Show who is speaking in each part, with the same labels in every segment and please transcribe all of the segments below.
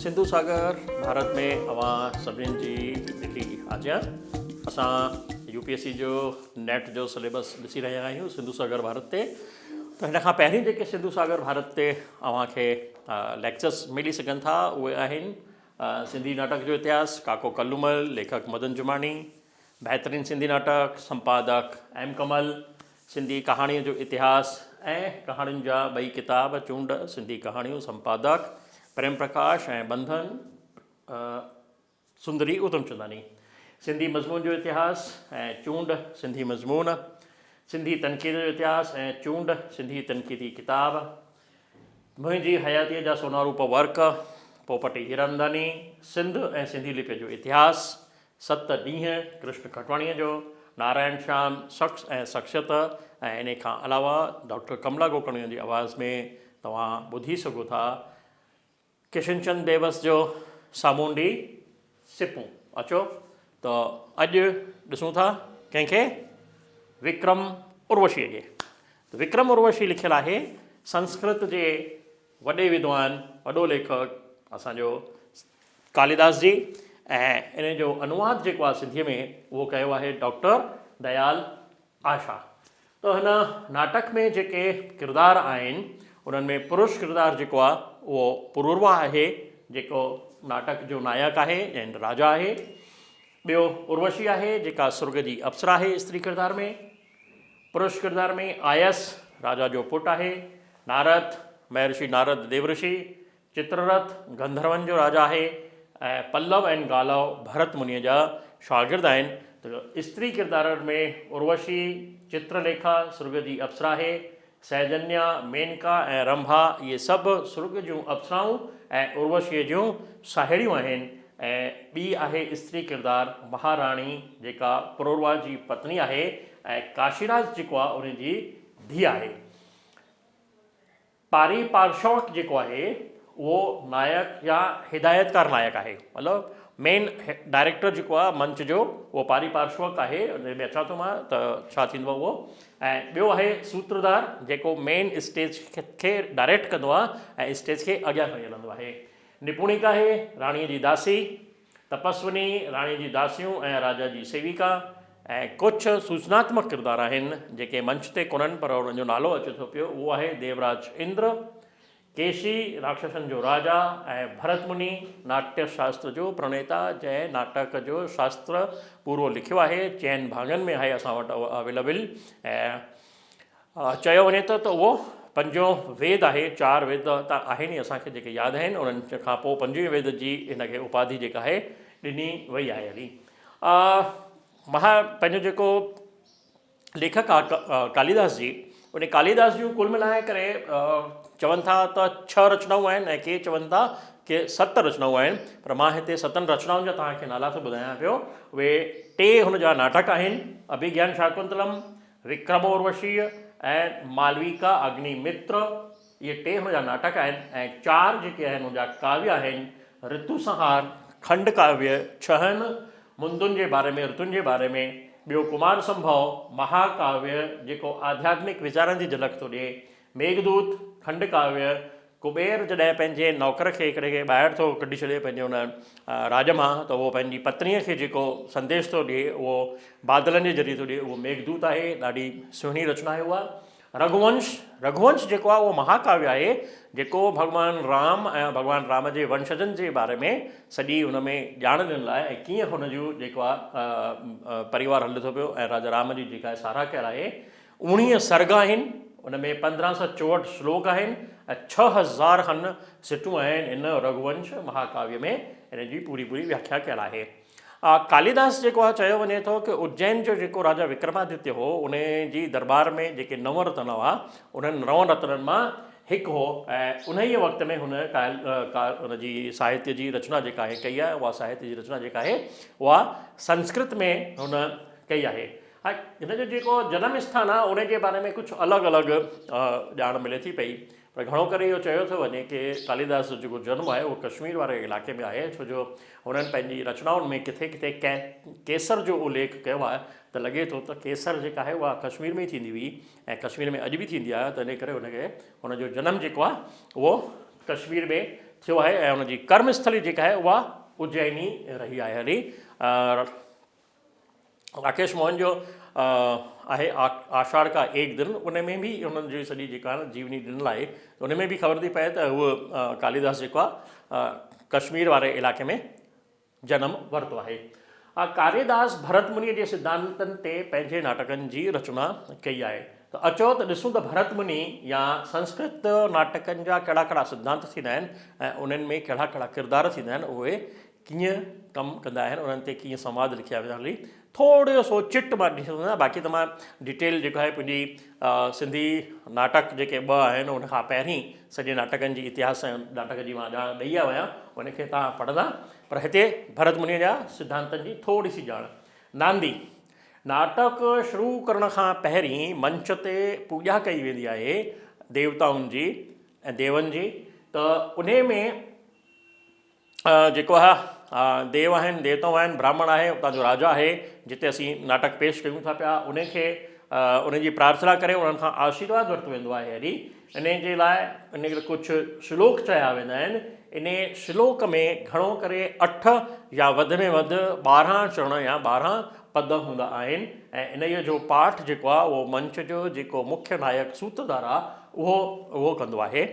Speaker 1: سنڌو ساگر ڀارت ۾ اوهان سڀني جي دلي آجيان. اسان يو پي ايس سي جو نيٽ جو سليبس ڏسي رهيا آهيون سنڌو ساگر ڀارت تي ته هن کان پهرين جيڪي سنڌو ساگر ڀارت تي اوهان کي ليڪچرس ملي سگهن ٿا اهي آهن سنڌي ناٽڪ جو اتهاس ڪاڪو ڪلومل ليکڪ مدن جماڻي بهترين سنڌي ناٽڪ سمپادڪ ايم ڪمل سنڌي ڪهاڻيء جو اتهاس ۽ ڪهاڻين جا ٻئي ڪتاب چونڊ سنڌي ڪهاڻيون سمپادڪ پريم پرڪاش ۽ ٻنڌن سندري اتمچنداڻي سنڌي مضمون جو اتهاس ۽ چونڊ سنڌي مضمون سنڌي تنقيد جو اتهاس ۽ چونڊ سنڌي تنقيدي ڪتاب منهنجي حياتيء جا سونا روپ ورق پوپٽي هيراننداڻي سنڌ ۽ سنڌي لپيء جو اتهاس ست ڏينهن ڪرشن کٽواڻيء جو، نارائڻ شيام، شخص ۽ شخصيت ۽ انهي کان علاوه ڊاڪٽر ڪملا گوڪرڻيء جي آواز ۾ توهان ٻڌي سگهو ٿا ڪشنچند بيوس جو سامونڊي سپون. اچو ته اڄ ڏسون ٿا ڪنهن کي؟ وڪرم اروشيء کي. ته وڪرم اروشي لکيل آهي سنسڪرت جي وڏي ودوان، وڏو ليکڪ اسان جو ڪاليداس جي ۽ ان جو انواد جيڪو آهي سنڌيء ۾ اهو ڪيو آهي ڊاڪٽر ديال آشا. ته هن ناٽڪ ۾ جيڪي ڪردار آهن انهن ۾ پرش ڪردار جيڪو آهي اهو پروروا آهي جيڪو ناٽڪ جو نائڪ آهي ۽ راجا آهي. ٻيو اروشي آهي جيڪا سرڳ جي اپسرا آهي استري ڪردار ۾. پرش ڪردار ۾ آيس راجا جو پٽ آهي. نارد، مهرشي نارد ديورشي، چتررٿ گنڌرون جو راجا آهي ۽ پلو ۽ گالو ڀرت منيء جا شاگرد آهن ته استري ڪردارن ۾ اروشي، چترليکا سرڳ جي اپسرا آهي، سهجنيا، مينڪا ۽ رنڀا اهي سڀ سرڳ جون اپسرائون ۽ اروشيء جون ساهيڙيون آهن ۽ ٻي آهي استري ڪردار مهاراڻي جيڪا پروروا جي پتني آهي ۽ ڪاشيراج جيڪو آهي ان جي ڌيء آهي. پاري پارشوڪ جيڪو آهي اهو نائڪ يا هدايتڪار نائڪ آهي مطلب مين ڊائريڪٽر جيڪو آهي منچ جو اهو پاري پارشوڪ آهي ان ۾ اچان ٿو مان ته ڇا ٿيندو آهي اهو ۽ ٻيو آهي سوتردار جيڪو مين اسٽيج کي ڊائريڪٽ ڪندو آهي ۽ اسٽيج کي اڳيان کڻي هلندو آهي نپوڻيڪ آهي راڻيء جي داسي تپسوني، راڻي جي داسيون ۽ راجا جي سيويڪا ۽ ڪجهه سوچناتمڪ ڪردار آهن، جيڪي منچ تي ڪونهن پر انهن جو نالو اچي ٿو پيو، اهو آهي ديوراج اندر، ڪيشي، راڪشسن جو راجا ۽ ڀرت مني، ناٽيه شاستر جو پرڻيتا، جنهن ناٽڪ جو شاستر پورو لکيو آهي، چئن ڀاڱن ۾ آهي اسان وٽ اويليبل ۽ چيو وڃي ٿو ته اهو پنجون ويد آهي، چار ويد ته آهن ئي اسان کي جيڪي ياد آهن، انهن کان پوء پنجين ويد جي هن کي اپاڌي جيڪا آهي ڏني وئي آهي. هلي مها پنهنجو جيڪو ليکڪ آهي ڪاليداس جي ان ڪاليداس جون ڪل ملائي ڪري چون ٿا ته ڇهه رچنائون آهن ۽ ڪي چون ٿا ڪي ست رچنائون آهن پر مان هتي ستن رچنائن جا توهان کي نالا ٿو ٻڌايان پيو اهي ٽي هن جا ناٽڪ آهن اڀيگيان شاڪنتلم وڪرم اروشيء ۽ مالويڪا اگني متر اهي ٽي هن جا ناٽڪ آهن ۽ چار جيڪي آهن هن جا ڪاويه آهن، رتو سنهار، کنڊ ڪاويه، ڇهن مندن جي باري ۾ رتن جي باري ۾، ٻيو ڪمار سنڀو، مهاڪاويه، جيڪو آڌياتمڪ ويچارن جي جهلڪ ٿو ڏئي، ميگهدوت، کنڊ ڪاويه، ڪبير جڏهن پنهنجي نوڪر کي هڪڙي کي ٻاهر ٿو ڪڍي ڇڏي پنهنجي ان راڄ مان ته اهو پنهنجي پتنيء کي جيڪو سنديش ٿو ڏئي اهو بادلن جي ذريعي ٿو ڏئي اهو ميگهدوت آهي ڏاڍي سهڻي رچنا آهي اها رگهونش رگهونش جيڪو آهي اهو مهاڪاويه آهي جيڪو ڀڳوان رام ۽ ڀڳوان رام جي ونشجن جي باري ۾ سڄي ان ۾ ڄاڻ ڏنل آهي ۽ ڪيئن هن جو جيڪو آهي پريوار هلي ٿو پيو ۽ راجا رام جي جيڪا ساراهه ڪيل آهي اوڻيهه سرڳ آهن، ان ۾ 1564 شلوڪ آهن ۽ 6000 کن سٽون آهن. ان رگهونش مهاڪاويه ۾ ان جي پوري پوري وياکيا ڪيل آهي. ڪاليداس جيڪو آهي چيو وڃي ٿو ڪه اجين جو جيڪو راجا وڪرمادتيه هو ان جي درٻار ۾ جيڪي نو رتن هئا انهن نون رتنن مان هڪ هو ۽ انهيء وقت ۾ هن ان جي ساهتيه جي رچنا جيڪا آهي ڪئي آهي اها ساهتيه جي رچنا جيڪا آهي اها سنسڪرت ۾ هن ڪئي آهي. ۽ هن جو جيڪو جنم اسٿان آهي ان جي باري ۾ ڪجهه الڳ الڳ ڄاڻ ملي ٿي پئي پر گهڻو ڪري اهو چيو ٿو وڃي ڪي ڪاليداس جو جيڪو جنم آهي اهو ڪشمير واري علائقي ۾ آهي ڇو جو هنن پنهنجي رچنائن ۾ ڪٿي ڪٿي ڪيسر جو اليک ڪيو آهي ته لڳي ٿو ته ڪيسر جيڪا آهي اها ڪشمير ۾ ئي ٿيندي هئي ۽ ڪشمير ۾ اڄ به ٿيندي آهي ته ان ڪري هن کي هن جو جنم جيڪو آهي اهو ڪشمير ۾ ٿيو آهي ۽ ان جي ڪرم اسٿلي جيڪا آهي اها اجيني رهي آهي. هلي راڪيش موهن جو آهي آشاڙ ڪا ايڪ دن ان ۾ به انهن جي سڄي جيڪا آهي جيوني ڏنل آهي ان ۾ به خبر ٿي پئي ته هو ڪاليداس جيڪو آهي ڪشمير واري علائقي ۾ جنم ورتو آهي. ڪاليداس ڀرت منيء جي سڌانتن تي پنهنجي ناٽڪن جي رچنا ڪئي آهي ته اچو ته ڏسون ته ڀرت مني يا سنسڪرت ناٽڪن جا ڪهڙا ڪهڙا سڌانت ٿيندا آهن ۽ انهن ۾ ڪهڙا ڪهڙا ڪردار ٿيندا آهن اهي ڪيئن ڪم ڪندا آهن انهن تي ڪيئن سنواد لکيا ويندا آهن ٿورو سو چٽ مان ڏسي سگهندو آهيان باقي ته مان ڊيٽيل جيڪو آهي پنهنجي سنڌي ناٽڪ جيڪي ٻه آهن ان کان پهرين سڄي ناٽڪن جي اتهاس ۽ ناٽڪ جي مان ڄاڻ ڏئي آيو آهيان ان کي توهان پڙهندا پر هتي ڀرت منيء جا سڌانتن جي ٿوري سي ڄاڻ ناندي ناٽڪ شروع ڪرڻ کان پهرين منچ تي پوڄا ڪئي ويندي آهي ديوتائن جي ۽ ديون جي ته انهي ۾ جيڪو آهي ديو آهن ديوتائون آهن براهمڻ آهي اتان جو راجا آهي جتي اسين ناٽڪ پيش ڪيون ٿا پيا ان کي ان جي پرارٿنا ڪري انهن کان آشيرواد ورتو ويندو آهي هري ان جي لاء ان کي ڪجهه شلوڪ چيا ويندا آهن ان شلوڪ ۾ گهڻو ڪري اٺ يا وڌ ۾ وڌ 12 چرڻ يا 12 پد هوندا آهن ۽ انهيء جو پاٺ جيڪو آهي اهو منچ جو جيڪو مکيه نائڪ سوترڌار آهي اهو اهو ڪندو آهي.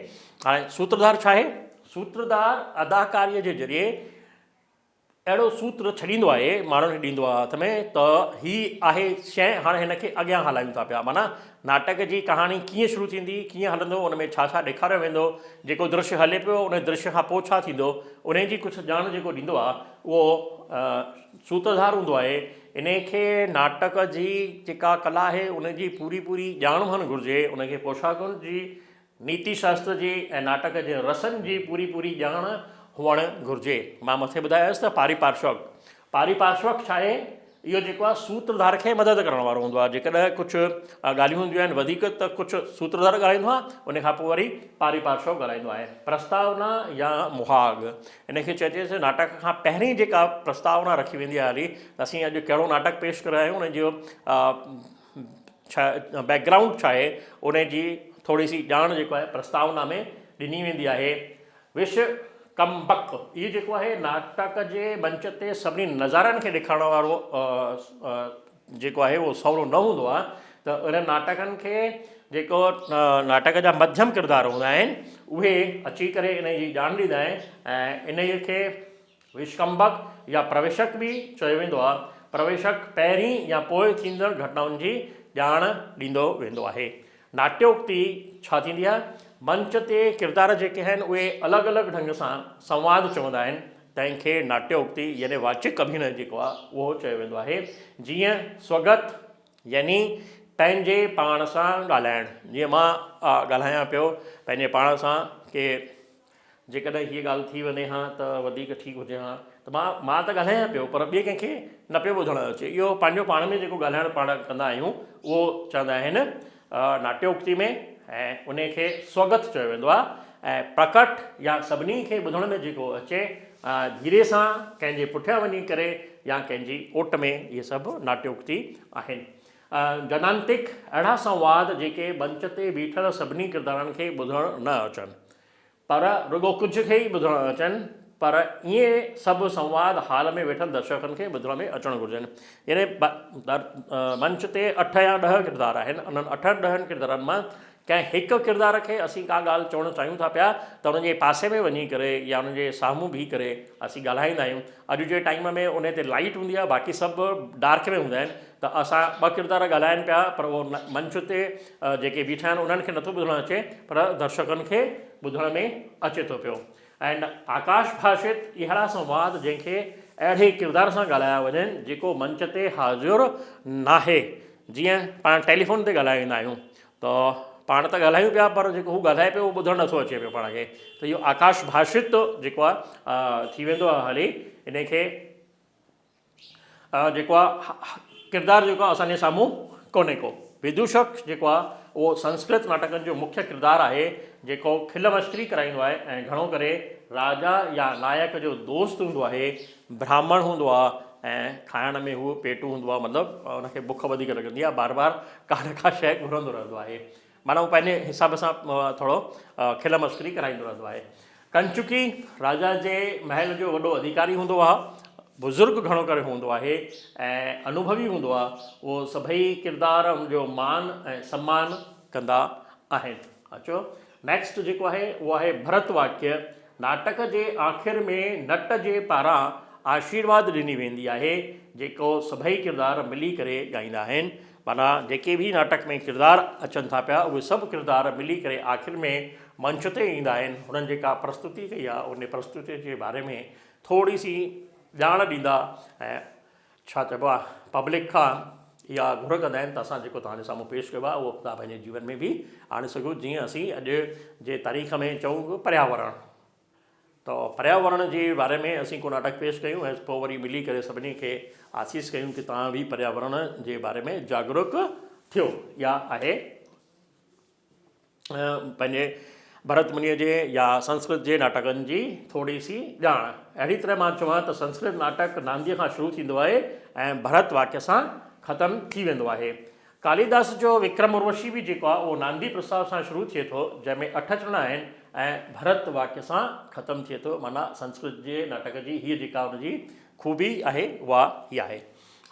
Speaker 1: هاڻي سوترڌار ڇا آهي؟ سوترڌار اداڪاريء جي ذريعي اهڙو سوتر ڇڏيندو آهي، ماڻهن کي ڏيندو آهي هٿ ۾ ته هي آهي شيء هاڻي هن کي اڳيان هلايون ٿا پيا. معنيٰ ناٽڪ جي ڪهاڻي ڪيئن شروع ٿيندي، ڪيئن هلندو، ان ۾ ڇا ڇا ڏيکاريو ويندو، جيڪو درشيه هلي پيو ان درشيه کان پوء ڇا ٿيندو، انهي جي ڪجهه ڄاڻ جيڪو ڏيندو آهي اهو سوترڌار هوندو آهي. انهي کي ناٽڪ جي جيڪا ڪلا آهي ان جي پوري پوري ڄاڻ هئڻ گهرجي، ان کي پوشاڪن جي نيتي شاستر جي ۽ ناٽڪ جي رسن جي پوري پوري ڄاڻ هئڻ گهرجي. مان مٿي ٻڌايو هيس ته پاريپارشوڪ، پاريپارشوڪ ڇا آهي؟ اهو جيڪو آهي سوترڌار کي مدد ڪرڻ وارو هوندو آهي. جيڪڏهن ڪجهه ڳالهيون هونديون آهن وڌيڪ ته ڪجهه سوترڌار ڳالهائيندو آهي، ان کان پوء وري پاريپارشوڪ ڳالهائيندو آهي. پرستاونا يا مهاڳ، ان کي چئجي ته ناٽڪ کان پهرين جيڪا پرستاونا رکي ويندي آهي هلي ته اسين اڄ ڪهڙو ناٽڪ پيش ڪري رهيا آهيون ان جو ڇا بيڪ گرائونڊ ڇا آهي ان جي ٿوري سي ڄاڻ جيڪو آهي پرستاونا ۾ ڏني ويندي آهي. وش ڪمبڪ، اهو جيڪو آهي ناٽڪ جي منچ تي سڀني نظارن کي ڏيکارڻ وارو جيڪو آهي اهو سولو نه هوندو آهي ته انهن ناٽڪن کي جيڪو ناٽڪ جا مڌيم ڪردار هوندا آهن اهي اچي ڪري ان جي ڄاڻ ڏيندا آهن ۽ انهيء کي وشڪمبڪ يا پرويشڪ به چيو ويندو آهي. پرويشڪ پهرين يا پوء ٿيندڙ گهٽنائن جي ڄاڻ ڏيندو ويندو آهي. ناٽيوڪتي ڇا ٿيندي آهي؟ منچ تي ڪردار جيڪي آهن اهي الڳ الڳ ڍنگ سان سنواد چوندا آهن تنهن کي ناٽيوڪتي يعني واچڪ اڀينئه جيڪو آهي اهو چيو ويندو آهي. جيئن سوگت يعني پنهنجي پاڻ سان ڳالهائڻ جيئن مان ڳالهايان پيو پنهنجي پاڻ سان ڪي جيڪڏهن هيء ڳالهه ٿي وڃي ها ته وڌيڪ ٺيڪ هجي ها ته مان مان ته ڳالهايان پيو پر ٻئي ڪنهن کي نه پيو ٻڌڻ اچي. اهو پنهنجو پاڻ ۾ جيڪو ڳالهائڻ پاڻ ڪندا آهيون اهو چوندا آهن ناٽيوڪتي ۾ ۽ انهي کي سوگت چيو ويندو آهي ۽ پرڪٽ يا سڀني کي ٻڌڻ ۾ جيڪو اچي ڌيري سان ڪنهن جي پٺيان وڃي ڪري يا ڪنهن جي اوٽ ۾ اهي سڀ ناٽيوڪتي آهن. جنانتڪ اهڙا سنواد جيڪي منچ تي بيٺل سڀني ڪردارن کي ٻڌڻ نه اچن پر رڳو ڪجهه کي ئي ٻڌڻ اچن پر ائين سڀ سنواد هال ۾ ويٺل درشڪن کي ٻڌڻ ۾ اچڻ گهرجن يعني منچ تي اٺ يا ڏهه ڪردار آهن انهن اٺن ڏهن ڪردارن مان ڪنهن هڪ ڪردار کي اسين ڪا ڳالهه چوڻ چاهيون ٿا پيا ته ان جي پاسي ۾ وڃي ڪري يا ان جي سامهون بيهي ڪري اسين ڳالهائيندا آهيون. اڄ جي ٽائيم ۾ ان تي لائيٽ هوندي آهي باقي سڀ ڊارڪ ۾ هوندا آهن ته اسان ٻه ڪردار ڳالهائين پيا پر اهو منچ تي جيڪي بيٺا آهن انهن کي نٿو ٻڌڻ اچي پر درشڪن کي ٻڌڻ ۾ اچي ٿو پيو ۽ آڪاش ڀاشت اهڙا سنواد جنهن کي اهڙي ڪردار سان ڳالهايا وڃن جيڪو منچ تي حاضر ناهي جيئن پاڻ ٽيليفون تي ڳالهائيندا آهيون ته پاڻ ته ڳالهايون پيا پر جيڪو هو ڳالهائي پيو اهو ٻڌڻ نٿو اچي پيو پاڻ کي ته اهو آڪاش ڀاشت جيڪو آهي ٿي ويندو آهي هلي ان کي جيڪو آهي ڪردار جيڪو آهي اسانجي سامهون ڪونهي ڪو ودوشڪ جيڪو آهي اهو سنسڪرت ناٽڪن جو مکيه ڪردار آهي جيڪو کل مشڪري ڪرائيندو آهي ۽ گهڻو ڪري راجا يا نائڪ جو دوست هوندو آهي براهمڻ هوندو آهي ۽ کائڻ ۾ هو پيٽو هوندو آهي مطلب ان کي بک وڌيڪ لڳندي آهي بار بار ڪا نه ڪا شيء گهرندو رهندو آهي معنيٰ هو پنهنجي حساب سان ٿورو کل مسخري ڪرائيندو رهندو آهي. ڪنچڪي راجا جي محل جو وڏو اڌيڪاري هوندو آهي، بزرگ گهڻو ڪري هوندو آهي ۽ انوڀوي هوندو آهي، اهو سڀئي ڪردار ان جو مان ۽ سمان ڪندا آهن. اچو نيڪسٽ جيڪو آهي اهو آهي ڀرت واڪيه. ناٽڪ جي آخر ۾ نٽ جي پاران آشيرواد ڏني ويندي آهي، جيڪو سڀئي ڪردار ملي ڪري ڳائيندا آهن. معنيٰ جيڪي به ناٽڪ ۾ ڪردار اچن ٿا پيا اهي سڀ ڪردار ملي ڪري آخر ۾ منچ تي ايندا آهن. هنن جيڪا پرستتي ڪئي آهي ان پرستتي جي باري ۾ ٿوري سي ڄاڻ ڏيندا ۽ ڇا چئبو آهي پبلڪ کان اها گهر ڪندا آهن ته اسان جيڪو توهان جي سامهون پيش ڪيو آهي اهو توهان پنهنجي جيون ۾ به آڻي سگهو جيئن اسين اڄ جي تاريخ ۾ چئون پرياورڻ ته پرياورڻ جي باري ۾ اسين ڪو ناٽڪ پيش ڪيون ۽ پوء وري ملي ڪري سڀني کي آسيس ڪيون ڪي توهان به پرياورڻ جي باري ۾ جاگروڪ ٿيو اها آهي پنهنجي ڀرت منيء جي يا سنسڪرت جي ناٽڪن جي ٿوري سي ڄاڻ. اهڙي طرح مان چوان ته سنسڪرت ناٽڪ نانديء کان شروع ٿيندو آهي ۽ ڀرت واڪيه سان ختم ٿي ويندو آهي. ڪاليداس جو وڪرم اروشي به جيڪو آهي اهو ناندي پرستاو سان شروع ٿئي ٿو جنهن ۾ اٺ چرڻ آهن ۽ ڀرت واڪيه سان ختم ٿئي ٿو معنيٰ سنسڪرت جي ناٽڪ جي هيء جيڪا ان جي خوبي آهي اها هيء آهي.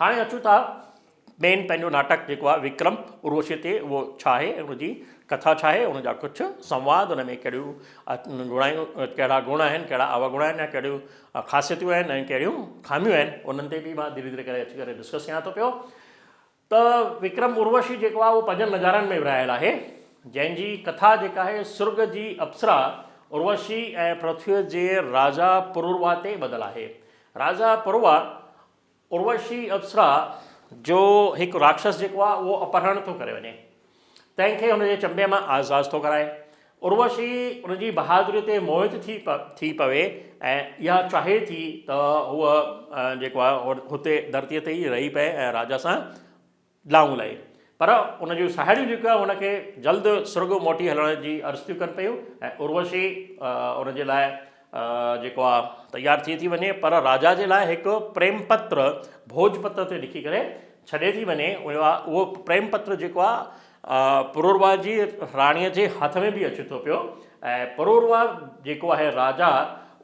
Speaker 1: هاڻي اچون ٿا مين پنهنجو ناٽڪ جيڪو آهي وڪرم اروشي تي اهو ڇا آهي ان جي ڪٿا ڇا آهي ان جا ڪجهه سنواد ان ۾ ڪهڙيون گڻايون ڪهڙا گڻ آهن ڪهڙا اوگڻ آهن يا ڪهڙيون خاصيتون آهن ۽ ڪهڙيون خاميون آهن انهن تي به مان ڌيري ڌيري ڪري اچي ڪري ڊسڪس ڪيان ٿو پيو ته وڪرم اروشي جيڪو آهي اهو پنجن نظارن ۾ ورهايل آهي جنهن جي ڪٿا جيڪا آهي سرڳ جي اپسرا اروشي ۽ پرٿويء جي راجا پروروا تي ٻڌل آهي راجا پروروا اروشي اپسرا جو هڪ راڪشس جيڪو آهي اهو اپهرڻ ٿو ڪري وڃي تنهن کي هن جي چنبي مان آزاد ٿو ڪرائي. اروشي ان جي بهادري تي موهت ٿي ٿي پوي ۽ اها چاهي ٿي ته هوء جيڪو آهي هتي ڌرتيء تي ئي رهي پئي ۽ راجا سان لائون لهي. پر ان جون ساهيڙيون جيڪيون آهن ان کي جلد سرڳ موٽي هلڻ جي عرض ٿيون ڪن پيون ۽ اروشي ان جي لاء جيڪو آهي تيار ٿي ٿي وڃي پر راجا جي لاء هڪ پريم پتر ڀوج پتر تي لکي ڪري ڇڏي ٿي وڃي اهو پريم پتر جيڪو آهي پروروا جي راڻيء جي هٿ ۾ به اچي ٿو پيو ۽ پروروا جيڪو آهي راجا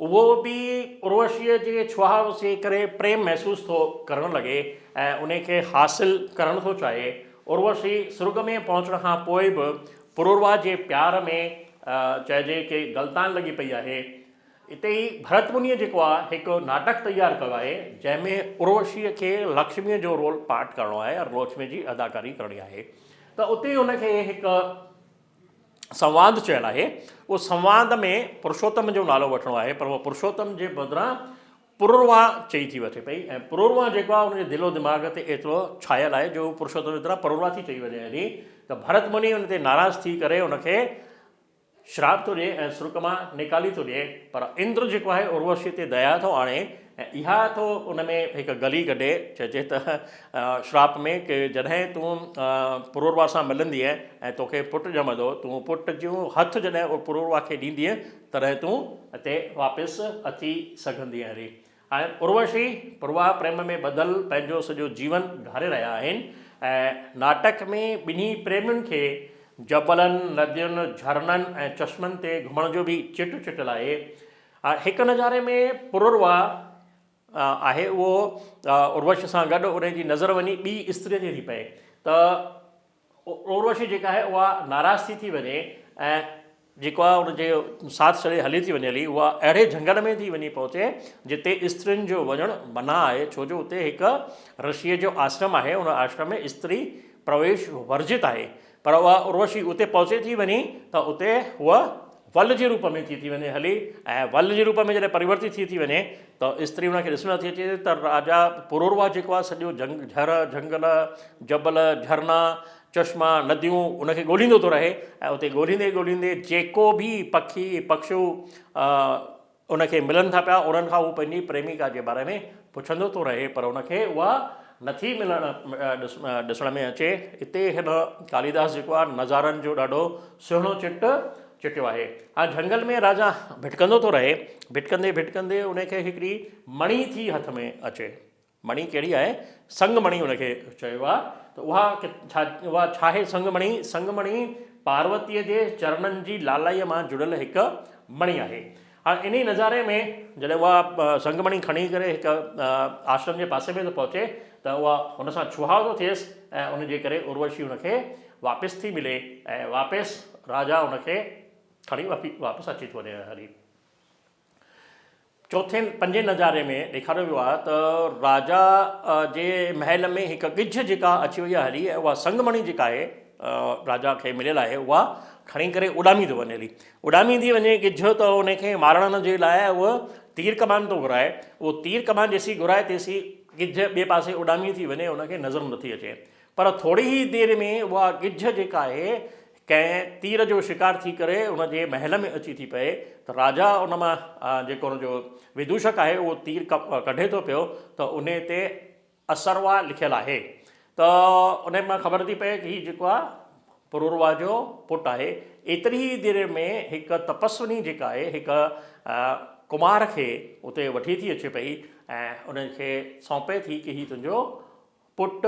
Speaker 1: اهو به اروشيء جي ڇهاء جي ڪري پريم محسوس ٿو ڪرڻ لڳي ۽ انهي کي حاصل ڪرڻ ٿو چاهي. اروشي سرڳ ۾ پهچڻ کان پوء به پروروا جي پيار ۾ چئجي ڪي غلطان لڳي پئي آهي. اتي ئي ڀرت منيء جيڪو آهي هڪ ناٽڪ تيار ڪيو آهي جنهن ۾ اروشيء کي لڪشميء جو رول پارٽ ڪرڻو آهي ۽ لوڇميء جي اداڪاري ڪرڻي آهي ته اتي هن کي هڪ سنواد چيل آهي اهو سنواد ۾ پرشوتم جو نالو وٺڻو آهي پر اهو پرشوتم جي بدران پروروا چئي ٿي وٺي پئي ۽ پروروا جيڪو آهي ان جي دل و دماغ تي ايترو ڇايل آهي جو پرشوتم جي بدران پروروا ٿي چئي وڃي هلي ته ڀرت مني ان تي ناراض ٿي ڪري ان کي شراپ ٿو ڏئي ۽ سرڪ مان نيڪالي ٿو ڏئي پر اندر جيڪو آهي اروشي تي ديا ٿو آڻي ۽ اها ٿو ان ۾ هڪ گلي ڪڍي، چئجي ته شراپ ۾ ڪي جڏهن تون پروروا سان ملندينء ۽ توکي پٽ ڄمندو، تون پٽ جون هٿ جڏهن پروروا کي ڏيندينء، تڏهن تون هتي واپس اچي سگهندينء هلي. هاڻي اروشي، پروا پريم ۾ ٻڌل پنهنجو سڄو جيون گهاري رهيا آهن ۽ ناٽڪ ۾ ٻنهي پريمين کي جبلن، ندين، جهرنن ۽ چشمن تي گهمڻ جو به چٽ چٽيل آهي. هڪ نظاري ۾ پروروا آهي اهو اروشي سان گڏ ان جي نظر وڃي ٻي استريء تي ٿي پئي ته اروشي جيڪا آهي اها ناراض ٿي ٿي وڃي ۽ جيڪو آهي ان جي ساٿ ڇڏي هلي ٿي وڃي هلي اها اهڙي جهنگل ۾ ٿي وڃي پهچي جتي استرين جو وڃڻ منع آهي ڇو جو اتي هڪ رشيء جو آشرم آهي ان آشرم ۾ استري پرويش ورجت آهي پر اها اروشي اتي پهچي ٿي وڃي ته اتي هوء ول جي روپ ۾ ٿي ٿي وڃي هلي ۽ ول جي روپ ۾ جڏهن پريورتت ٿي ٿي وڃي ته استري ان کي ڏسڻ نٿي اچي ته راجا پروروا جيڪو آهي سڄو جهنگ جهر جهنگل جبل جهرنا چشما نديون ان کي ڳولهيندو ٿو رهي ۽ اتي ڳولهيندي ڳولهيندي جيڪو به پکي پکشو ان کي ملن ٿا پيا انهن کان هو پنهنجي پريميڪا جي باري ۾ پڇندو ٿو رهي پر ان کي اها نٿي ملڻ ڏسڻ ۾ اچي. اتي هن ڪاليداس جيڪو آهي نظارن جو ڏاڍو سهڻو چٽ چٽيو آهي. هاڻ جهنگل ۾ راجا ڀٽڪندو ٿو رهي. ڀٽڪندي ڀٽڪندي ان کي هڪڙي مڻي ٿي هٿ ۾ اچي. مڻي ڪهڙي آهي؟ سنگ مڻي ان کي چيو آهي ته اها ڇا اها ڇا آهي سنگ مڻي؟ سنگ مڻي پاروتيء جي چرنن جي لالائيء مان جڙيل هڪ مڻي آهي. هاڻ انهي نظاري ۾ جڏهن اها سنگمڻي کڻي ڪري هڪ آشرم جي پاسي ۾ ٿو پهچي ته اها هن سان ڇهاء ٿو ٿئيس ۽ ان جي ڪري اروشي هن کي واپس ٿي ملي ۽ واپس راجا هن کي کڻي واپس اچي ٿو وڃي هلي. چوٿين پنجين نظاري ۾ ڏيکاريو ويو آهي ته راجا جي محل ۾ هڪ ڳجهه جيڪا اچي وئي آهي هلي ۽ اها سنگمڻي جيڪا آهي راجا کي مليل آهي اها کڻي ڪري اڏامي ٿو وڃي هلي. اڏامي ٿي وڃي ڳجهه ته ان کي مارڻ جي لاء اهو تير ڪمان ٿو گهرائي. اهو تير ڪمان جيسين گهرائي تيسين ڳجهه ٻئي پاسي اڏامي ٿي وڃي ان کي نظر نٿي اچي. پر ٿوري ئي دير ۾ اها ڳجهه جيڪا آهي ڪنهن تير جو شڪار ٿي ڪري ان جي محل ۾ اچي ٿي پئي ته راجا ان مان جيڪو ان جو ودوشڪ آهي اهو تير ڪڍي ٿو پيو ته ان تي اسروا لکيل آهي ته انهي مان خبر ٿي پئي ته هي جيڪو آهي پروروا جو پٽ آهي. ايتري ئي دير ۾ هڪ تپسوني جيڪا آهي هڪ ڪمار کي اتي وٺي ٿي اچي پئي ۽ ان کي سونپي ٿي ڪي هي تنهنجو پٽ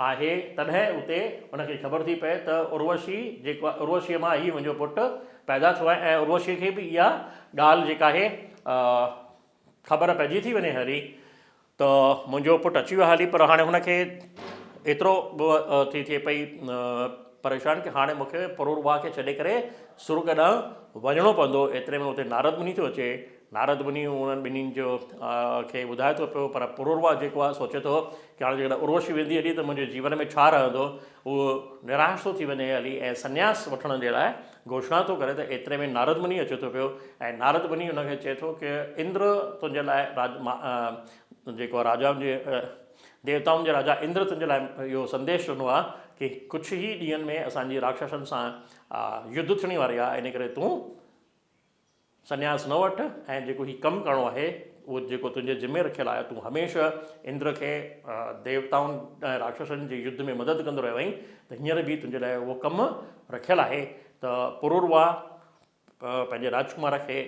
Speaker 1: آهي. تڏهن اتي ان کي خبر ٿي پئي ته اروشي جيڪو آهي اروشيء مان هي منهنجو پٽ پيدا ٿيو آهي ۽ اروشيء کي به اها ڳالهه جيڪا آهي خبر پئجي ٿي وڃي هلي ته منهنجو پٽ اچي ويو آهي هلي پر هاڻي هن کي ايترو به ٿي ٿئي پئي پريشان ڪي هاڻي مون کي پرورواهه کي ڇڏي ڪري سرڳ ڏانهن وڃڻو پوندو ايتري ۾ اتي نارد مني ٿو اچي نارد مني انهن ٻنهين جو کي ٻڌائي ٿو پيو پر پرورواهه جيڪو آهي سوچي ٿو ڪي هاڻي جيڪڏهن اروشي ويندي هلي ته منهنجي جيون ۾ ڇا رهندو اهو نراش ٿو ٿي وڃي هلي ۽ سنياس وٺڻ جي لاء گهوشڻا ٿو ڪري ته ايتري ۾ نارد مني اچي ٿو پيو ۽ نارد مني ان کي چئي ٿو ڪي اندر تنهنجي لاء راج جيڪو راجائن جي ديوتائن جي راجا اندر تنهنجي لاء اهو سنديش ڏنو آهي ڪي ڪجهه ئي ڏينهن ۾ اسان جي راڪشسن سان يڌ ٿيڻي واري آهي ان ڪري تون سنياس نه وٺ ۽ جيڪو هي ڪم ڪرڻو آهي اهو جيڪو تنهنجي ذمي رکيل آهي تون هميشه اندر کي ديوتائن ۽ راڪشسن جي يڌ ۾ مدد ڪندو رهيو آهين ته هينئر به تنهنجي لاء اهو ڪم رکيل آهي ته پروروا پنهنجي راجڪمار کي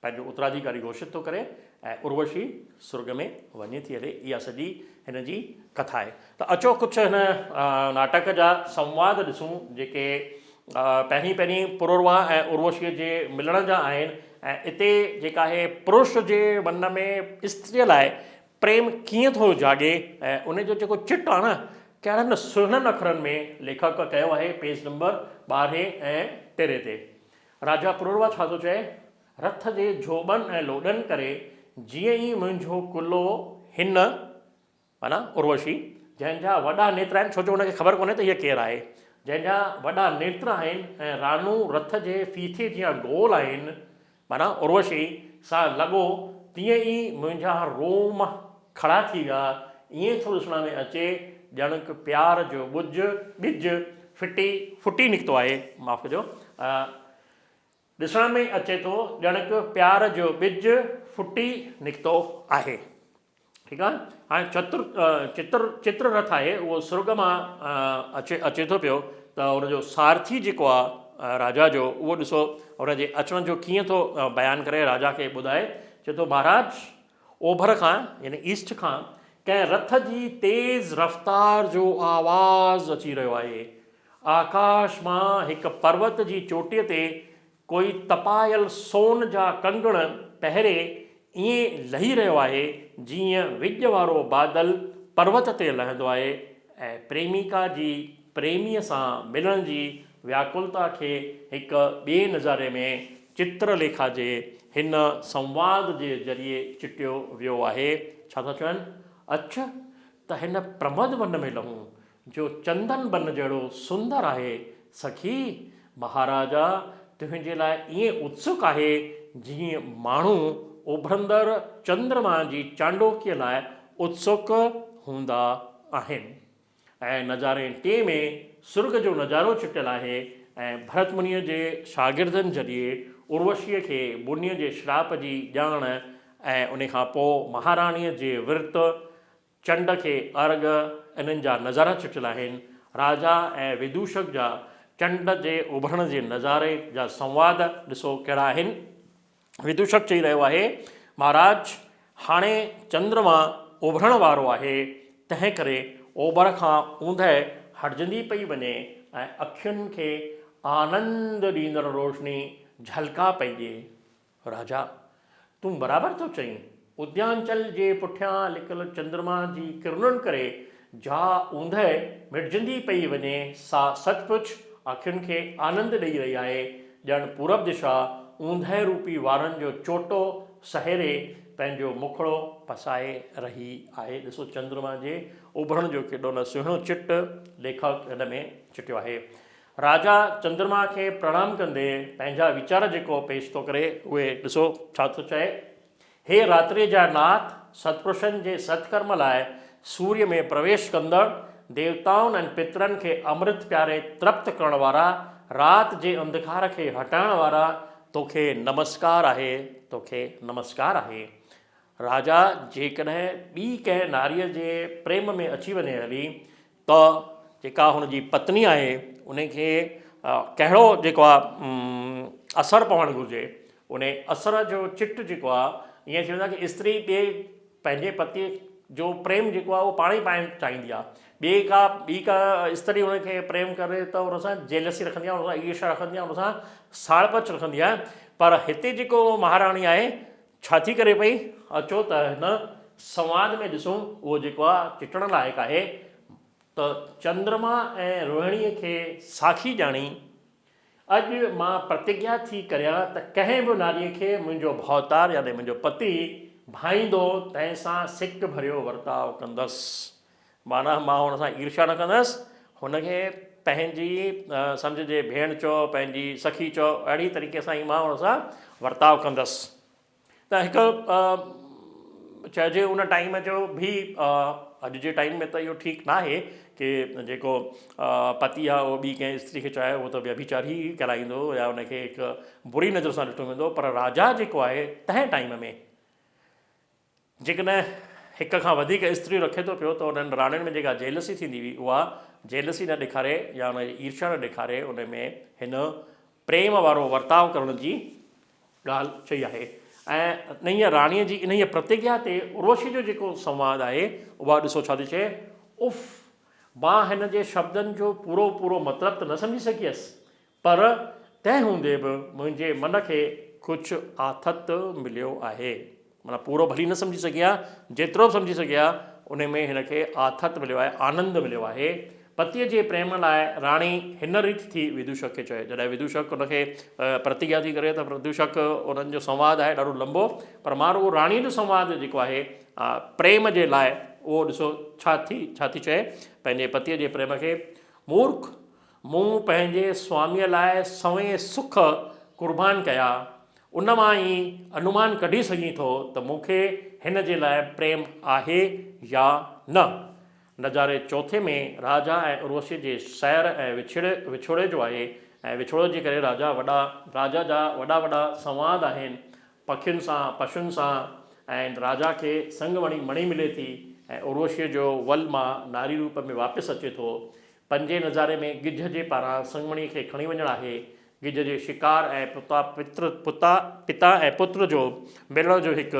Speaker 1: پنهنجو اتراڌيڪاري گهوشت ٿو ڪري ۽ اروشي سرڳ ۾ وڃي ٿي هلي اها سڄي هن جي ڪٿا آهي ته اچو ڪجهه هن ناٽڪ جا سنواد ڏسون جيڪي پهرين پهرين پروروا ۽ اروشيء جي ملڻ جا آهن ۽ اتي جيڪا آهي پرش جي من ۾ استريء لاء پريم ڪيئن ٿو جاڳي ۽ ان جو جيڪو چٽ آهي نه ڪهڙن سهڻن اکرن ۾ ليکڪ ڪيو آهي پيج نمبر ٻارهين ۽ تيرهين تي راجا پروروا ڇا ٿو چئي رٿ جي جهوٻن ۽ لوڏن ڪري جيئن ئي منهنجو ڪلهو هن معنيٰ اروشي، جنهن جا وڏا نيتر آهن، ڇو جو هن کي خبر ڪونهي ته هيء ڪير آهي، جنهن جا وڏا نيتر آهن ۽ رانون رٿ جي ڦيٿي جيان گول آهن، معنيٰ اروشي سان لڳو، تيئن ئي منهنجا روم کڙا ٿي ويا، ائين ٿو ڏسڻ ۾ اچي ڄڻڪ پيار جو ٻج، ٻج، ڦٽي، ڦٽي نڪتو آهي، معاف ڪجو، ڏسڻ ۾ اچي ٿو ڄڻڪ پيار جو ٻج ڦٽي نڪتو آهي. ٺيڪ آهي هاڻي چتر چتر چتر رٿ آهي اهو سرڳ مان اچي اچي ٿو پيو ته ان جو سارٿي جيڪو آهي راجا جو اهو ڏسو ان جي اچڻ جو ڪيئن ٿو بيان ڪري راجا کي ٻڌائي چئي ٿو مهاراج اوڀر کان يعني ايسٽ کان ڪنهن رٿ جي تيز رفتار جو آواز اچي رهيو آهي آڪاش مان هڪ پروت جي چوٽيء تي ڪوئي تپايل سون جا ڪنگڻ پهري ائين لهي رهيو آهي، جيئن وڄ وارو بادل پروت تي لهندو آهي ۽ پريميڪا جي پريميء سان ملڻ جي وياڪلتا کي هڪ ٻئي نظاري ۾ چتر ليکا جي هن سنواد جي ذريعي چٽيو ويو آهي. ڇا ٿا چون؟ اچ ته هن پرمد ون ۾ لهون، جو چندن بن جهڙو سندر آهي، سخي! مهاراجا تنهنجي لاء ائين اتسڪ آهي، جيئن ماڻهو اڀرندڙ چندرما جي چانڊوڪيء لاء اتسڪ هوندا آهن. ۽ نظاري ٽئين ۾ سرڳ جو نظارو چٽيل آهي ۽ ڀرت منيء جي شاگردن ذريعي اروشيء کي منيء جي شراپ جي ڄاڻ ۽ ان کان پوء مهاراڻيء جي ورت چنڊ کي ارگ انهن جا نظارا چٽيل آهن. راجا ۽ ودوشڪ جا چنڊ جي اڀرڻ جي نظاري جا سنواد ڏسو ڪهڙا آهن. ودوشڪ چئي رهيو آهي، مهاراج! هاڻي چندرما اڀرڻ وارو آهي، تنهن ڪري اوڀر کان اوندهه هٽجندي پئي وڃي ۽ اکين کي آنند ڏيندڙ روشني جهلڪا پئي ڏئي. راجا، تون برابر ٿو چئين. اديانچل جي پٺيان لڪل چندرما جي ڪرڻن ڪري جا اوندهه مٽجندي پئي وڃي، سا سچ پچ اکين کي آنند ڏئي رهي آهي، ڄڻ پورب دشا اوندهه روپي وارن جو چوٽو سهيڙي پنهنجو مکڙو پسائي رهي آهي. ڏسو چندرما جي اڀرڻ جو ڪيڏو نه سهڻو چٽ ليکڪ هن ۾ چٽيو آهي. راجا چندرما کي پرڻام ڪندي پنهنجا ويچار جيڪو پيش ٿو ڪري اهي ڏسو ڇا ٿو چئي، هي راتري جا ناٿ، ستپرشن جي ستڪرم لاء سوريه ۾ پرويش ڪندڙ، ديوتائن ۽ پترن کي امرت پياري ترپت ڪرڻ وارا، رات جي انڌڪار کي هٽائڻ وارا، توکي نمسڪار آهي، توکي نمسڪار آهي. راجا جيڪڏهن ٻي ڪنهن ناريء جي پريم ۾ اچي وڃي هلي ته جيڪا هن جي پتني آهي ان کي ڪهڙو جيڪو آهي اثر پوڻ گهرجي ان اثر جو چٽ جيڪو آهي ائين ٿي ويندو آهي ڪي استري ٻئي پنهنجي پتي جو پريم جيڪو آهي اهو پاڻ ئي پائڻ چاهيندي آهي ٻئي ڪا ٻي ڪا استري ان کي پريم ڪري ته ان سان جيلسي رکندي آهي ان سان ايرشا رکندي آهي ان سان ساڙپچ رکندي آهي پر هتي جيڪو مهاراڻي آهي ڇا ٿي ڪري پئي؟ اچو ته هن سنواد ۾ ڏسون اهو جيڪو آ چٽڻ لائق آهي ته چندرما ۽ روهڻيء کي ساکي ڄاڻي اڄ مان پرتگيا ٿي ڪريان ته ڪنهن به ناريء کي منهنجو ڀوتار يعني منهنجو پتي ڀائيندو تنهن سان سڪ ڀريو ورتاء ڪندس. معنيٰ مان هن سان ايرشا نه ڪندس، هن کي پنهنجي سمجهجي ڀيڻ چئو، پنهنجي سکي چئو، اهڙي طريقي سان ئي مان هن سان ورتاء ڪندس. ته هڪ چئجي ان ٽائيم جو به اڄ جي ٽائيم ۾ ته اهو ٺيڪ ناهي ڪي جيڪو پتي آهي اهو ٻي ڪنهن استري کي چاهي اهو ته ويڀيچار ئي ڪرائيندو يا ان کي هڪ بري نظر سان ڏٺو ويندو پر راجا جيڪو آهي تنهن ٽائيم ۾ جيڪڏهن هڪ کان وڌيڪ استريون رکي ٿو پيو ته انهن راڻين ۾ جيڪا جيلسي ٿيندي هئي اها جيلسي نه ڏيکاري يا ان جي ايرشا نه ڏيکاري ان ۾ هن پريم وارو ورتاء ڪرڻ جي ڳالهه چئي آهي ۽ انهيء راڻيء جي انهيء پرتگيا تي اروشي جو جيڪو سنواد آهي اها ڏسو ڇا ٿي چئي، اف! مان هن جي شبدن جو پورو پورو مطلب ته نه سمجهي سگهيس پر تنهن هوندي به منهنجي من کي ڪجهه آٿت مليو آهي. معنيٰ پورو ڀلي نه سمجهي سگهي ها، جيترو به سمجهي سگهي ها، ان ۾ هن کي آٿت مليو آهي، آنند مليو آهي. پتيء جي پريم لاء راڻي هن ريت ٿي ودوشڪ کي چئي. جڏهن ودوشڪ ان کي پرتگيا ٿي ڪري ته ودوشڪ انهن جو سنواد آهي ڏاڍو لنبو، پر مان رڳو راڻيء جو سنواد جيڪو آهي پريم جي لاء اهو ڏسو ڇا ٿي ڇا ٿي چئي پنهنجي پتيء جي پريم کي، مورک! مون پنهنجي سواميء لاء سوين سک قربان ڪيا، ان مان ئي انومان ڪڍي سگهين ٿو ته مون کي هن جي لاء پريم آهي يا نه. نظاري چوٿين ۾ راجا ۽ اروشي جي سير ۽ وڇڙي وڇوڙي جو آهي ۽ وڇوڙي جي ڪري راجا وڏا راجا جا وڏا وڏا سنواد آهن، پکين سان، پشن سان ۽ راجا کي سڱ وڻي مڻي ملي ٿي ۽ اروشيء جو ول مان ناري روپ ۾ واپس اچي ٿو. پنجين نظاري ۾ ڳجهه جي پاران سڱمڻيء کي کڻي وڃڻ آهي. ڳجهه جي شڪار ۽ پتا پتر پتا پتا ۽ پتر جو ملڻ جو هڪ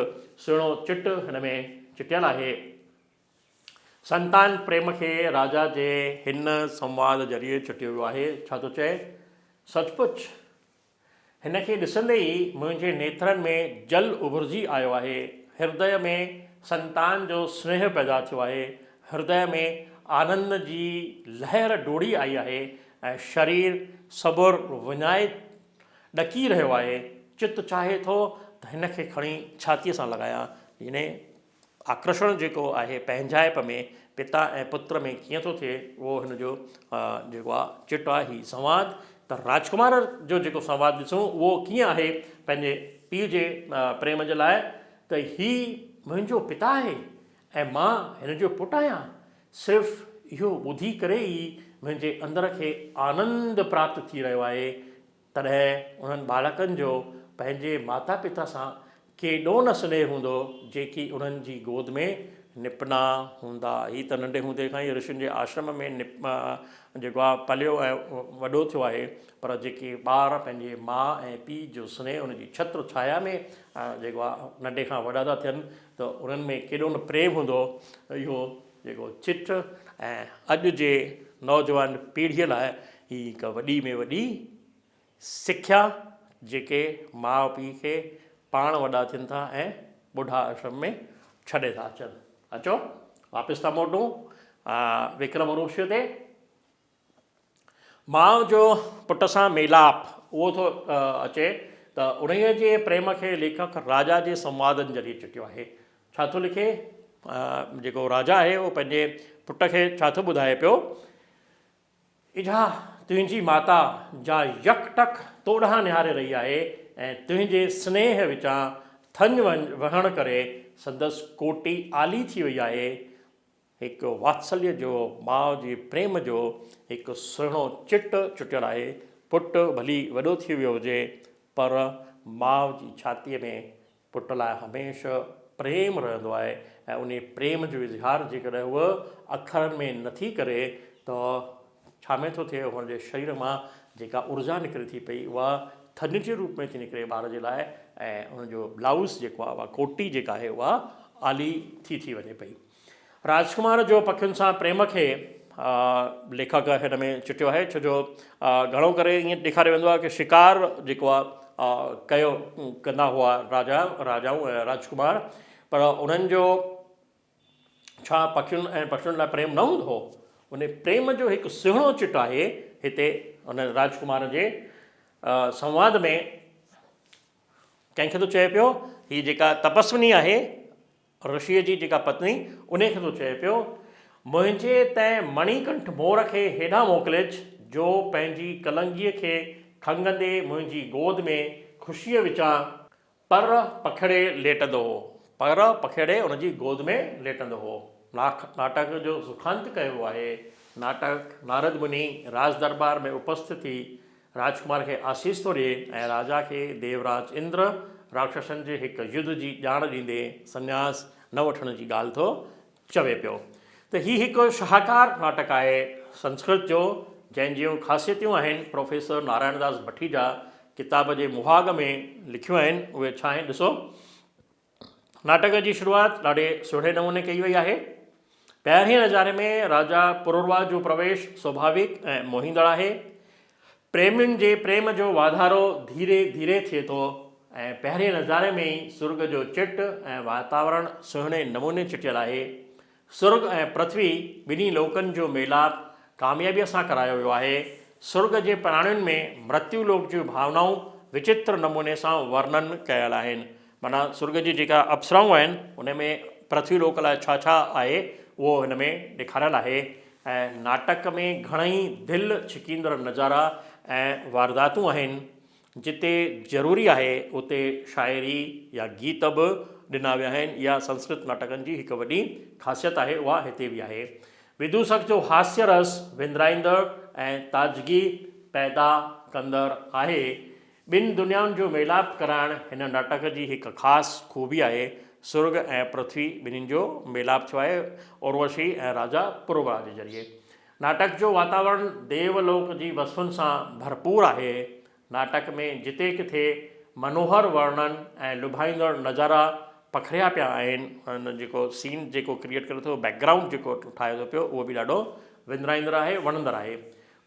Speaker 1: سهڻو چٽ هن ۾ چٽيل آهي. سنتان پريم کي راجا جي هن سنواد ذريعي چٽيو ويو آهي. ڇا ٿو چئي؟ سچ پچ! هن کي ڏسندي ئي منهنجي نيترن ۾ جل اڀرجي آيو آهي، هردي ۾ سنتان جو سنيهه پيدا ٿيو آهي، هردي ۾ آنند جي لهر ڊوڙي آئي آهي ۽ شرير صبر وڃائي ڏڪي رهيو آهي، چت چاهي ٿو ته هن کي کڻي ڇاتيء سان لڳايان، يعني آڪرشڻ جيڪو آهي پنهنجائپ ۾ پتا ۽ پتر ۾ ڪيئن ٿو ٿئي اهو هن جو جيڪو آهي چٽ آهي هي سنواد ته راجڪمار جو جيڪو سنواد ڏسون اهو ڪيئن آهي پنهنجي پيء جي پريم جي لاء ته هي منهنجو پتا آهي ۽ مان هن جو پٽ آهيان صرف اهو ٻڌي ڪري ئي منهنجي اندر کي آنند پراپت ٿي رهيو آهي تڏهن انهن ٻالڪن جو پنهنجي ماتا پتا سان ڪيڏو نه سنيهه هوندو، جيڪي انهن جي گود ۾ نپنا هوندا. هي ته ننڍي هوندي کان ئي رشين جي آشرم ۾ جيڪو آهي پليو ۽ وڏو ٿيو آهي، پر جيڪي ٻار پنهنجي ماء ۽ پيء جو سنيهه ان جي ڇتر ڇايا ۾ جيڪو آهي ننڍي کان وڏا ٿا ٿين ته انهن ۾ ڪيڏو نه پريم هوندو، اهو جيڪو چٽ ۽ اڄ جي نوجوان پيڙهيء لاء هي هڪ وڏي ۾ وڏي سکيا جيڪي ماء پيء کي پاڻ وڏا ٿين ٿا ۽ ٻڍا آشرم ۾ ڇڏي ٿا اچن. اچو واپس ٿا موٽون وڪرم اروشيء تي. ماء جو پٽ سان ميلاپ اهو ٿو اچي ته انهيء جي پريم کي ليکڪ راجا جي سنوادن ذريعي چٽيو آهي. ڇا ٿو لکي؟ جيڪو راجا آهي اهو پنهنجي پٽ کي ڇا ٿو ٻڌائي پيو؟ اجها تنهنجي ماتا جا يڪ ٽڪ تو ڏانهن نهاري رهي آهي ۽ تنهنجي سنيهه وچان ٿڃ وهڻ ڪري سندس ڪوٽي آلي ٿي وئي آهي. هڪ واتسليه جو، ماء جي پريم جو هڪ سهڻو چٽ چٽيل آهي. پٽ ڀلي وڏو ٿي ويو هجي پر ماء جي ڇاتيء ۾ پٽ لاء هميشه پريم رهندو آهي ۽ انهي پريم جو اظهار جيڪڏهن هوء اکرن ۾ نٿي ڪري ته ڇا ۾ ٿو ٿئي هن جي شرير مان جيڪا ارجا نڪري ٿي پئي اها ٿڃ جي روپ ۾ ٿي نڪري ٻار جي لاء ۽ ان جو بلائوز جيڪو آهي اها ڪوٽي جيڪا آهي اها آلي ٿي ٿي وڃي پئي. راجڪمار جو پکين سان پريم کي ليکڪ هن ۾ چٽيو آهي ڇو جو گهڻو ڪري ائين ڏيکاريو ويندو آهي ڪي شڪار جيڪو آهي ڪيو ڪندا هئا راجا راجائون ۽ راجڪمار پر انهن جو ڇا پکين ۽ پکين لاء پريم نه هوندو هو ان پريم جو هڪ سهڻو چٽ آهي هتي ان راجڪمار جي سنواد ۾ ڪنهن کي ٿو چئي پيو هي جيڪا تپسوني آهي رشيء جي جيڪا پتني، انهيء کي ٿو چئي پيو، منهنجي تنهن مڻي ڪنٺ مور کي هيڏانهن موڪلج، جو پنهنجي ڪلنگيء کي کنگهندي منهنجي گود ۾ خوشيء وچان پر پکيڙي ليٽندو هو. پر پکيڙي ان جي گود ۾ ليٽندو هو. ناٽڪ جو سکانت ڪيو آهي. ناٽڪ نارد مني راج درٻار ۾ اپسٿت ٿي راجڪمار کي آسيس ٿو ڏئي ۽ راجا کي ديوراج اندر راڪشسن جي هڪ يڌ جي ڄاڻ ڏيندي سنياس نه وٺڻ جي ڳالهه ٿو چوي پيو ته هي هڪ شاهڪار ناٽڪ آهي سنسڪرت جو جنهن جون خاصيتيون آهن پروفيسر نارائڻ داس ڀٽيجا ڪتاب جي مهاڳ ۾ لکيون آهن اهي ڇا آهن ڏسو. ناٽڪ جي شروعات ڏاڍي سهڻي نموني ڪئي وئي آهي. پهرين نظاري ۾ راجا پروروا جو پرويش سوڀاويڪ ۽ موهيندڙ آهي. پريمين جي پريم جو واڌارو ڌيري ڌيري ٿئي ٿو ۽ پهرين نظاري ۾ ئي سرڳ جو چٽ ۽ واتاورڻ سهڻي نموني چٽيل آهي. سرڳ ۽ پرٿوي ٻنهي لوڪن جو ميلاپ ڪاميابيء سان ڪرايو ويو آهي. سرڳ جي پراڻين ۾ مرتيو لوڪ جون ڀاونائون وچتر نموني سان ورنن ڪيل آهن. معنيٰ سرڳ جي جيڪا اپسرائون آهن، ان ۾ پرٿوي لوڪ لاء ڇا ڇا آهي، اهو هن ۾ ڏيکاريل آهي ۽ ناٽڪ ۾ گهڻئي دل ڇڪيندڙ نظارا ۽ وارداتون آهن. جتي ضروري آهي اتي شاعري يا گيت به ڏنا ويا آهن. اها سنسڪرت ناٽڪن جي هڪ وڏي خاصيت آهي، اها هتي به آهي. ودوشڪ جو هاسيه رس وندرائيندڙ ۽ تازگي پيدا ڪندڙ آهي. ٻن دنيائن جو ميلاپ ڪرائڻ هن ناٽڪ جي هڪ خاص خوبي آهي. سرڳ ۽ پرٿوي ٻنهين جو ميلاپ ٿيو آهي اوروشي ۽ راجا پرورا جي ذريعي. ناٽڪ جو واتاورڻ ديو لوڪ جي وصفن سان ڀرپور آهي. ناٽڪ ۾ جتي ڪٿي منوهر ورڻن ۽ لڀائيندڙ نظارا پکڙيا پيا آهن. هن جيڪو سين جيڪو ڪريئيٽ ڪري ٿو، بيڪ گرائونڊ جيڪو ٺاهي ٿو پيو، اهو به ڏاڍو وندرائيندڙ آهي، وڻندڙ آهي.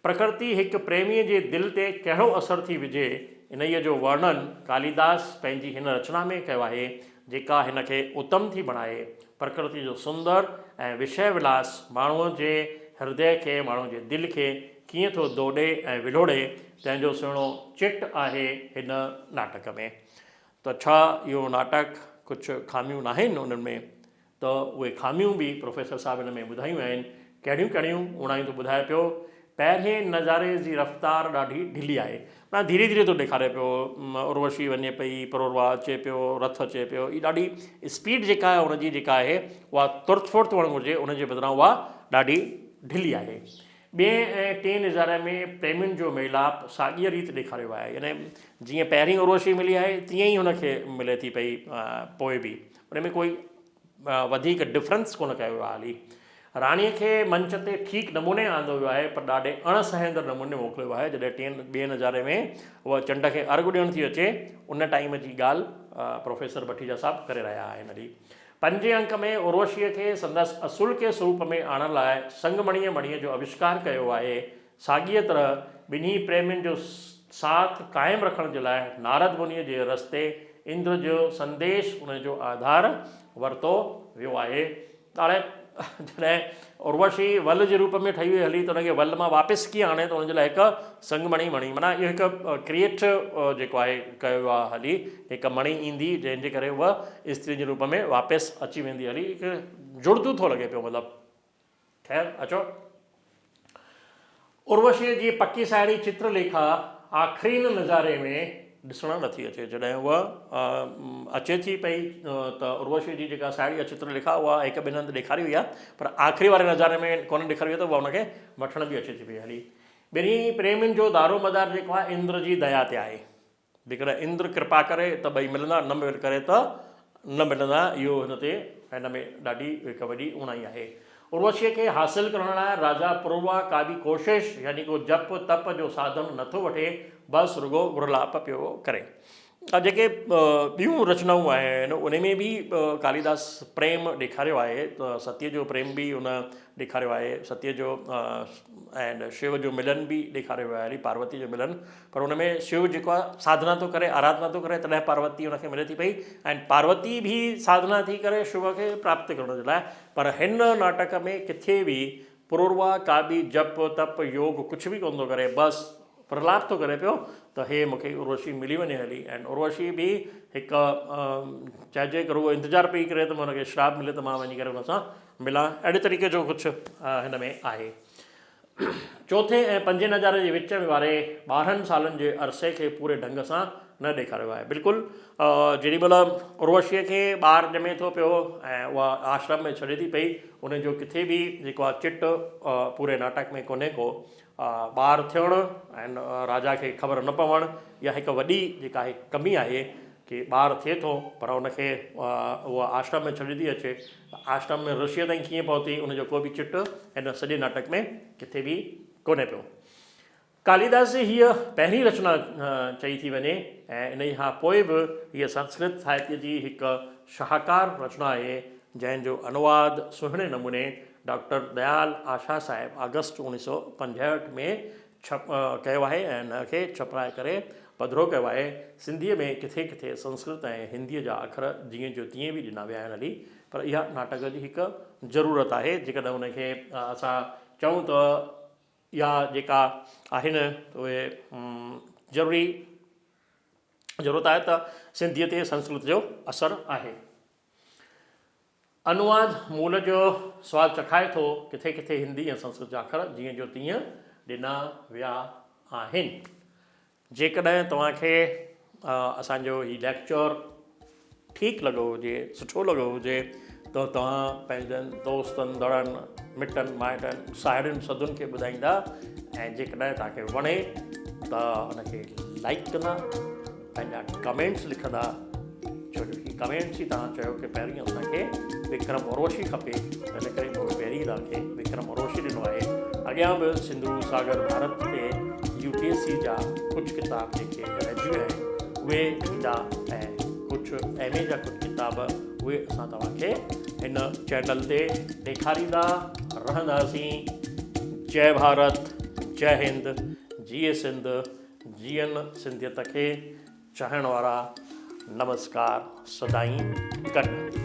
Speaker 1: پرڪرتي هڪ پريميء جي دل تي ڪهڙو اثر ٿي وجهي، انهيء جو ورڻن ڪاليداس پنهنجي هن رچنا ۾ ڪيو آهي، جيڪا هن کي اتم ٿي بڻائي. پرڪرتي جو سندر ۽ وشيه ولاس ماڻهوء جي هردي کي، ماڻهوء جي دل کي ڪيئن ٿو ڌوڏي ۽ ولوڙي، تنهن جو سهڻو چٽ آهي هن ناٽڪ ۾. ته ڇا اهو ناٽڪ ڪجهه خاميون ناهن انهن ۾؟ ته اهي خاميون به پروفيسر صاحب هن ۾ ٻڌايون آهن. ڪهڙيون ڪهڙيون اوڻايون ٿو ٻڌائي پيو. پهرين نظاري جي رفتار ڏاڍي ڍلي آهي. معنيٰ ڌيري ڌيري ٿو ڏيکاري پيو. اروشي وڃي پئي، پروروا اچي پيو، رٿ اچي پيو. هي ڏاڍي اسپيڊ جيڪا آهي ان جي جيڪا آهي اها ترت ڦرت هئڻ گهرجي ان جي بدران اها ڏاڍي ڍلي آهي. ٻئين ۽ ٽئين نظاري ۾ پريمين جو ميلاپ ساڳيء ريت ڏيکاريو آهي. يعني جيئن پهرين اروشي ملي آهي تيئن ئي هن کي ملي ٿي پئي پوء به. ان ۾ ڪوئي وڌيڪ ڊفرنس ڪونه ڪيو ويو آهي. هالي راڻيء کي منچ تي ٺيڪ نموني آندو ويو آهي پر ڏاڍي اڻ سهندڙ نموني موڪليو ويو آهي. جڏهن ٽئين ٻئي نظاري ۾ هوء چنڊ کي ارگهه ڏيڻ ٿي اچي ان ٽائيم جي ڳالهه پروفيسر ڀٽيجا صاحب ڪري رهيا آهن. هلي پنجين انڪ ۾ اروشيء کي سندس اصلڪي سروپ ۾ آڻڻ لاء سنگمڻيء مڻيء جو اوشڪار ڪيو آهي. ساڳيء طرح ٻنهي پريمين جو ساٿ قائم رکڻ جي لاء نارد منيء جي رستي اندر جو سنديش ان جو آڌار ورتو ويو آهي. ته هاڻي جڏهن اروشي ول جي روپ ۾ ٺهي وئي هلي ته ان کي ول مان واپس ڪيئن آڻي ته ان جي لاء هڪ سنگ مڻي مڻي معنيٰ اهو هڪ ڪريئيٽ جيڪو آهي ڪيو ويو آهي هلي هڪ مڻي ايندي جنهن جي ڪري هوء استري جي روپ ۾ واپس اچي ويندي هلي هڪ جڙتو ٿو لڳي پيو مطلب خير اچو اروشيء جي پڪي ساهيڙي چترليکا آخرين نظاري ۾ ڏسڻ نٿي اچي. جڏهن هوء اچي ٿي پئي ته اروشيء جي جيڪا ساهيڙي آهي چترليکا اها هڪ ٻن هنڌ ڏيکاري وئي آهي پر آخري واري نظاري ۾ ڪونه ڏيکاري وئي ته اها ان کي وٺڻ به اچي ٿي پئي هلي. ٻنهي پريمين جو دارومدار جيڪو آهي اندر جي ديا تي آهي. جيڪڏهن اندر ڪرپا ڪري ته ٻئي ملندا، نه به ڪري ته نه ملندا. اهو هن تي هن ۾ ڏاڍي هڪ وڏي اوڻائي آهي. اروشيء کي حاصل ڪرڻ لاء راجا پروروا ڪا به ڪوشش يعني ڪو جپ تپ جو ساڌن نه ٿو وٺي، بس رڳو ورلاپ پيو ڪري. جيڪي ٻيون رچنائون آهن ان ۾ به ڪاليداس پريم ڏيکاريو آهي ته ستيء جو پريم به هن ڏيکاريو آهي، ستيء جو ۽ شو جو ملن به ڏيکاريو ويو آهي، پاروتيء جو ملن پر ان ۾ شو جيڪو آهي ساڌنا ٿو ڪري آراڌنا ٿو ڪري تڏهن پاروتي ان کي ملي ٿي پئي ۽ پاروتي به ساڌنا ٿي ڪري شو کي پراپت ڪرڻ جي لاء پر هن ناٽڪ ۾ ڪٿي به پروروا ڪا به جپ تپ يوگ ڪجهه به ڪونه ٿو ڪري بس پرلاپ ٿو ڪري پيو ته هي مون کي اروشي ملي وڃي هلي ۽ اروشي به هڪ چئجي هڪ رڳو انتظار پئي ڪري ته ان کي شراپ ملي ته مان وڃي ڪري ان سان ملان اهڙي طريقي جو ڪجهه هن ۾ آهي. چوٿين ۽ پنجين نظاري جي وچ واري 12 سالن جي عرصي کي پوري ڍنگ سان نه ڏيکاريو آهي. بلڪل جيڏي مهل اروشيء کي ٻار ڄمي ٿو پيو ۽ اها آشرم ۾ ڇڏي ٿي پئي، ان جو ڪٿي به جيڪو آهي چٽ پوري ناٽڪ ۾ ڪونهي ڪو. ٻار ٿيڻ ۽ راجا کي خبر نه پوڻ اها هڪ وڏي جيڪا آهي ڪمي آهي ڪي ٻار ٿئي ٿو پر ان کي اها آشرم ۾ ڇڏي ٿي اچي. آشرم ۾ رشيء تائين ڪيئن پهتي، ان جو ڪو به چٽ هن سڄي ناٽڪ ۾ ڪٿي به ڪونهي پيو. ڪاليداس جي هيء پهرين رچنا چئي ٿي وڃي ۽ انهيء کان پوء به هيء سنسڪرت ساهتيه جي هڪ شاهڪار رچنا آهي، جنهن جو انواد سهڻي نموني ڊاڪٽر ديال آشا صاحب آگسٽ 1965 ۾ ڇپ ڪيو آهي ۽ ان کي ڇپرائي ڪري پڌرو ڪيو آهي. سنڌيء ۾ ڪٿي ڪٿي سنسڪرت ۽ هنديء جا اکر جيئن جو تيئن به ڏنا ويا آهن هلي پر اها ناٽڪ جي هڪ ضرورت آهي جيڪڏهن ان کي اسان چئون ته اها جيڪا آهن ته اهي ضروري ضرورت آهي ته سنڌيء تي سنسڪرت جو اثر آهي. انواد مول جو سواد چکائي ٿو. ڪٿي ڪٿي هندي ۽ سنسڪرت جا اکر جيئن جو تيئن ڏنا ويا آهن. جيڪڏهن توهان کي اسان جو هي ليڪچر ٺيڪ لڳو هجي، سٺو لڳو هجي ته توهان پنهنجن دوستن، دڙن، مٽن مائٽن، ساهيڙين سڌن کي ٻڌائيندا ۽ جيڪڏهن توهان کي وڻي ته ان کي لائيڪ ڪندا. پنهنجا ڪمينٽس لکندا ڇو جو هي ڪمينٽس ئي توهان چيو ڪي پهرين اسان کي وڪرم اروشي کپي ته ان ڪري مون پهرين توهان کي وڪرم اروشي ڏنو آهي اڳيان به سنڌو ساگر ڀارت تي يو پي ايس سي جا ڪجهه ڪتاب جيڪي رهجي ويا آهن اهي ايندا ۽ ڪجهه ايم اي جا ڪجهه ڪتاب اهي اسان توهان کي هن چينل تي ڏيکاريندا رهنداسين جئي ڀارت جئي هند جيئي سنڌ جيئن سنڌيت کي چاهڻ وارا نمسڪار سدائين گڏ.